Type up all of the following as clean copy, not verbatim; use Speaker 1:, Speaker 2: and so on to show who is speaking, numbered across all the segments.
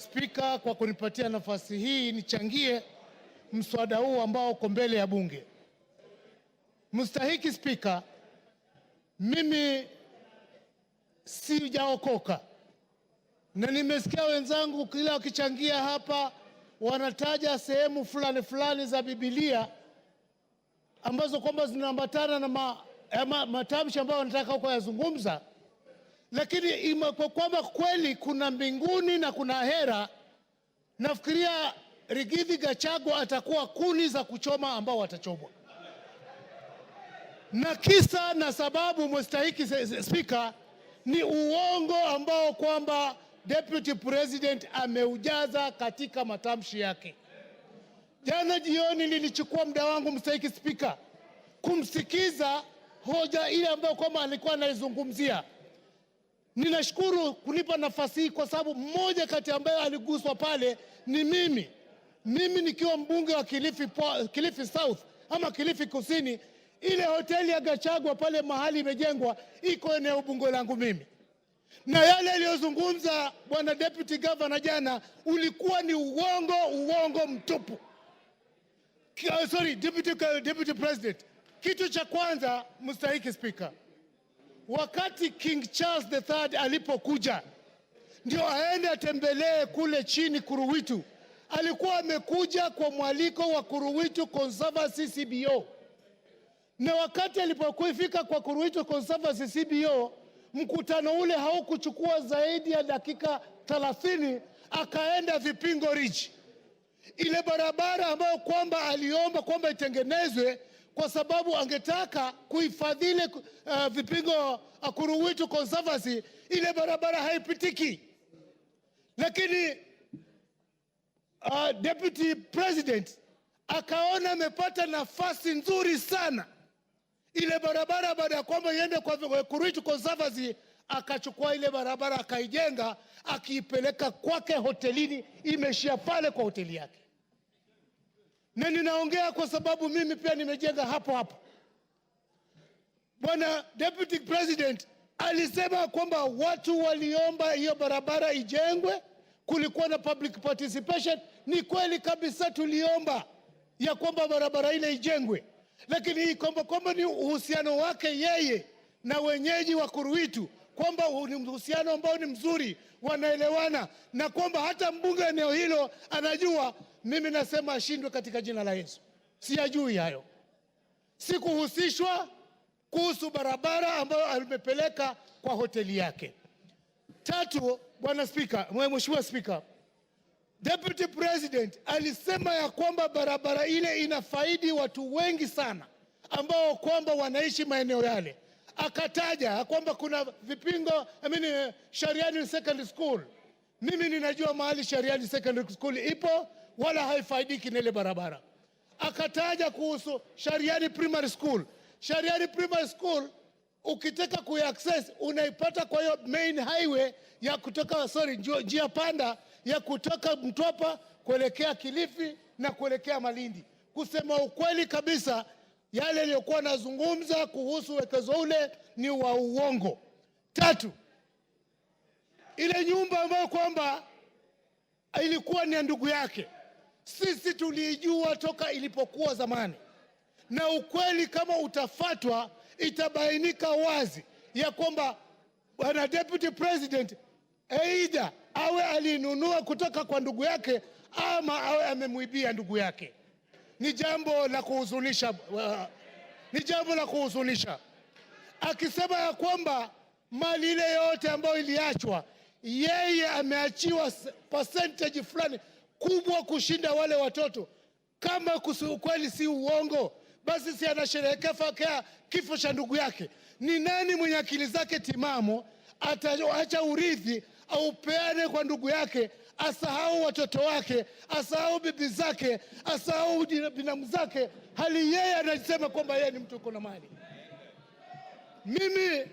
Speaker 1: Spika, kwa kunipatia nafasi hii nichangie mswada huu ambao uko mbele ya Bunge. Mstahiki Spika, mimi sijaokoka na nimesikia wenzangu kila wakichangia hapa wanataja sehemu fulani fulani za Biblia ambazo kwamba zinaambatana na matamshi ambayo wanataka huko yazungumza, lakini kwa kwamba kweli kuna mbinguni na kuna ahera, nafikiria Rigathi Gachagua atakuwa kuni za kuchoma ambao watachomwa. Na kisa na sababu, mstahiki Spika, ni uongo ambao kwamba Deputy President ameujaza katika matamshi yake. Jana jioni nilichukua muda wangu, mstahiki Spika, kumsikiza hoja ile ambayo kwamba alikuwa anaizungumzia. Ninashukuru kunipa nafasi hii kwa sababu mmoja kati ambaye aliguswa pale ni mimi. Mimi nikiwa mbunge wa Kilifi South ama Kilifi Kusini, ile hoteli ya Gachagua pale mahali imejengwa iko eneo bunge langu mimi. Na yale aliyozungumza bwana Deputy Governor jana ulikuwa ni uongo, uongo mtupu. Sorry, Deputy President. Kitu cha kwanza, mstahiki Speaker, wakati King Charles the Third alipokuja ndio aende atembelee kule chini Kuruwitu, alikuwa amekuja kwa mwaliko wa Kuruwitu Conservancy CBO, na wakati alipofika kwa Kuruwitu Conservancy CBO, mkutano ule haukuchukua zaidi ya dakika 30, akaenda Vipingo Ridge, ile barabara ambayo kwamba aliomba kwamba itengenezwe kwa sababu angetaka kuifadhili Vipingo Kuruwitu Conservancy, ile barabara haipitiki. Lakini Deputy President akaona amepata nafasi nzuri sana ile barabara, baada ya kwamba iende kwa Kuruwitu Conservancy, akachukua ile barabara akaijenga, akiipeleka kwake hotelini, imeishia pale kwa hoteli yake. Na ninaongea kwa sababu mimi pia nimejenga hapo hapo. Bwana Deputy President alisema kwamba watu waliomba hiyo barabara ijengwe, kulikuwa na public participation. Ni kweli kabisa, tuliomba ya kwamba barabara ile ijengwe, lakini hii kwamba ni uhusiano wake yeye na wenyeji wa Kuruwitu, kwamba ni uhusiano ambao ni mzuri, wanaelewana, na kwamba hata mbunge eneo hilo anajua. Mimi nasema ashindwe katika jina la Yesu. Siyajui hayo, sikuhusishwa kuhusu barabara ambayo amepeleka kwa hoteli yake. Tatu, Bwana Spika, Mheshimiwa Spika, Deputy President alisema ya kwamba barabara ile inafaidi watu wengi sana ambao kwamba wanaishi maeneo yale. Akataja kwamba kuna Vipingo, I mean, Shariani Secondary School. Mimi ninajua mahali Shariani Secondary School ipo, wala haifaidiki na ile barabara. Akataja kuhusu Shariani Primary School. Shariani Primary School ukitaka kuiaccess unaipata kwa hiyo main highway ya kutoka, sorry, njia panda ya kutoka Mtwapa kuelekea Kilifi na kuelekea Malindi. Kusema ukweli kabisa, yale yaliyokuwa nazungumza kuhusu wekezo ule ni wa uongo. Tatu, ile nyumba ambayo kwamba ilikuwa ni ya ndugu yake, sisi tuliijua toka ilipokuwa zamani, na ukweli kama utafatwa itabainika wazi ya kwamba bwana Deputy President aidha awe alinunua kutoka kwa ndugu yake ama awe amemwibia ndugu yake. Ni jambo la kuhuzunisha, ni jambo la kuhuzunisha. Akisema ya kwamba mali ile yote ambayo iliachwa yeye ameachiwa percentage fulani kubwa kushinda wale watoto. Kama ukweli si uongo, basi si anasherehekea kifo cha ndugu yake? Ni nani mwenye akili zake timamu ataacha urithi aupeane kwa ndugu yake, asahau watoto wake, asahau bibi zake, asahau binamu zake, hali yeye anasema kwamba yeye ni mtu uko na mali? Mimi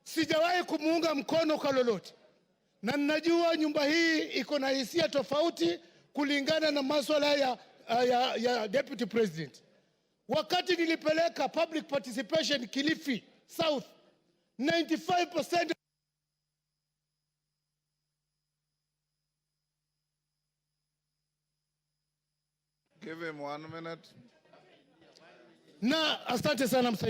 Speaker 1: sijawahi kumuunga mkono kwa lolote, na ninajua nyumba hii iko na hisia tofauti kulingana na masuala ya Deputy President. Wakati nilipeleka public participation Kilifi South, 95%
Speaker 2: Give him 1 minute.
Speaker 1: Na asante sana msaidizi.